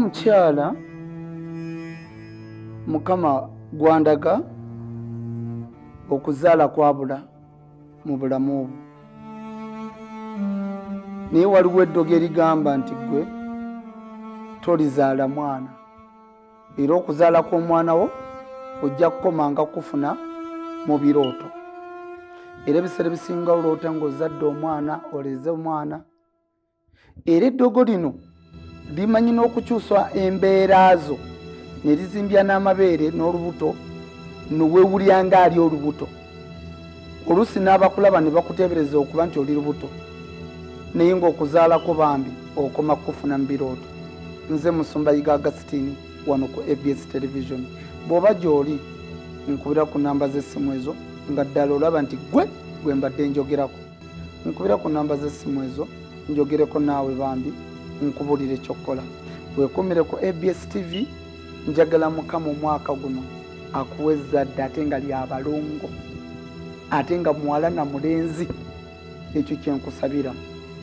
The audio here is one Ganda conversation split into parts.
Omukyala Mukama gwandaga okuzaala kwabula mu bulamu bwo, naye waliwo eddogo erigamba nti ggwe tolizaala mwana, era okuzaala kw'omwana wo ojja kukomanga kufuna mu birooto. Era ebiseera ebisinga oloota ng'ozadde omwana, oleze omwana. Era eddogo lino limanyi n'okukyusa embeera zo ne lizimbya n'amabeere n'olubuto, newewulira ng'ali olubuto. Oluusi n'abakulaba ne bakuteebereza okuba nti oli lubuto, naye ng'okuzaalako bambi okoma kukufuna mu birooto. Nze Musumba Yiga Augustine wano ku ABS Television. Bw'oba gy'oli, nkubira ku namba z'essimu ezo nga ddala olaba nti ggwe gwe mbadde njogerako. Nkubira ku namba z'essimu ezo njogereko naawe bambi nkubulire ky'okukola. Weekuumire ku ABS TV, njagala Mukama omwaka guno akuwe ezzadde ate nga lya balongo, ate nga muwala na mulenzi. Ekyo kye nkusabira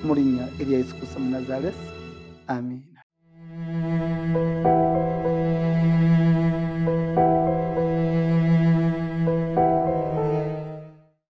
mu linnya erya Yesu Kristo Munazaresi, amiina.